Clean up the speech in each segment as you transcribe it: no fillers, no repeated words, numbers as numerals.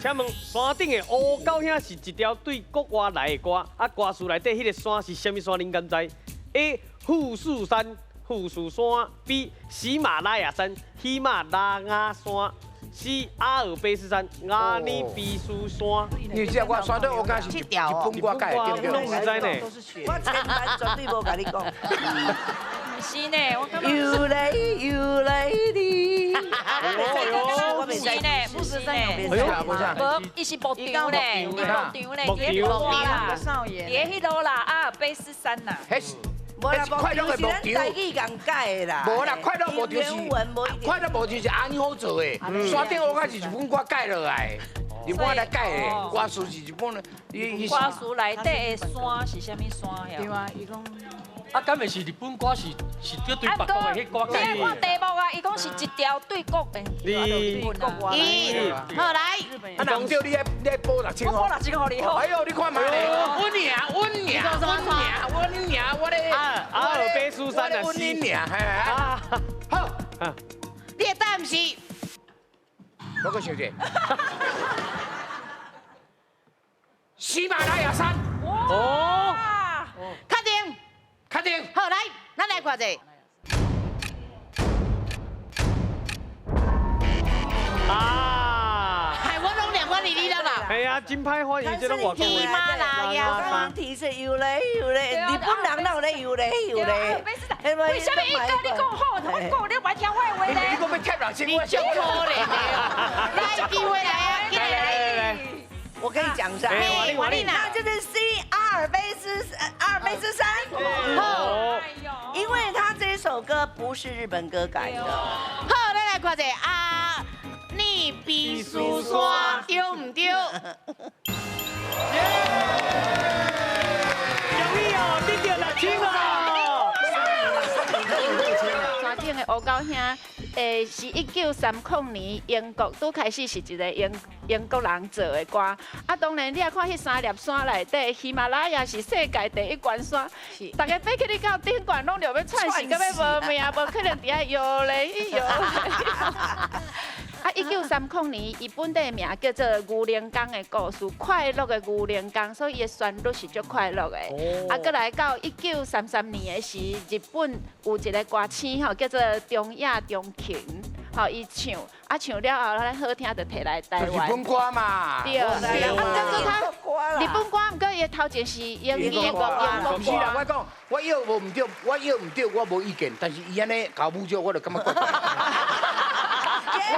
請問山頂的烏狗兄是一條對國外來的歌，啊，歌詞內底彼個山是啥物山？恁敢知？A. 富士山，富士山；B. 喜馬拉雅山，喜馬拉雅山；C. 阿爾卑斯山，阿爾卑斯山。你知我山頂烏狗是日本歌改的，對不對？攏毋知呢。我千萬絕對無共你講。毋是呢，我感覺。有嘞有嘞哩。不是呢，不是呢。無，伊是牧場呢，伊牧場呢，佇彼落啦，佇彼落啦，阿爾卑斯山啦。無啦，快樂的牧場，台語共改的啦。無啦，快樂牧場是快樂牧場是按呢好做的，山頂烏狗是日本歌改落來的，日本來改的，歌詞是日本的。歌詞內底的山是啥物山呀？對啊，伊講。啊，敢會是日本歌是是叫對別國的彼歌改的？你愛看題目啊，伊講是一條對國的。你一，好來。啊，若毋對，你愛補6000。我補6000予你好。哎呦，你看覓咧？阮贏，阮贏，阮贏，阮贏，我咧。阿爾卑斯山啊，阮贏，啊。好。你的答案是？我閣想者。喜馬拉雅山。哦。確定。確定。好，來，咱來看者。啊！係我攏念我哩哩啦啦。係啊，真歹翻譯，這攏外國喜馬拉雅山。提示有咧有咧，日本人哪有咧有咧有咧？為啥物伊佮你講好，我講你無聽我的話咧？你講欲貼6000，我足可憐的。來，機會來啊！來來來。我跟你講一下，那就是 C 阿爾卑斯山。好，因為他這首歌不是日本歌改的。好，咱來看者阿爾卑斯山對毋對？恭喜哦，得著6000哦！山頂的烏狗兄，是1930年英國拄開始是一個英國人做的歌。啊，當然你也看彼三粒山內底，喜馬拉雅是世界第一懸山，逐家爬起去到頂懸，攏著欲喘死，閣欲無命，無可能佇遐搖咧搖。啊，1930年，伊本底名叫做《牛奶工的故事》，快樂的牛奶工，所以伊的旋律是足快樂的。啊，閣來到1933年的時，日本有一個歌星吼，叫做中野中琴，吼，伊唱，啊唱了後，咱好聽就提來台灣。日本歌嘛。對對，啊，毋過他日本歌，毋過伊的頭前是英語英國英國。毋是啦，我講，我臆無毋對，我臆毋對，我無意見，但是伊按呢共侮辱，我就感覺怪怪。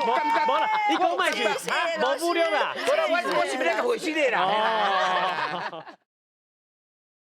無啦，你講莫是無侮辱啦。我是欲來共回事的啦。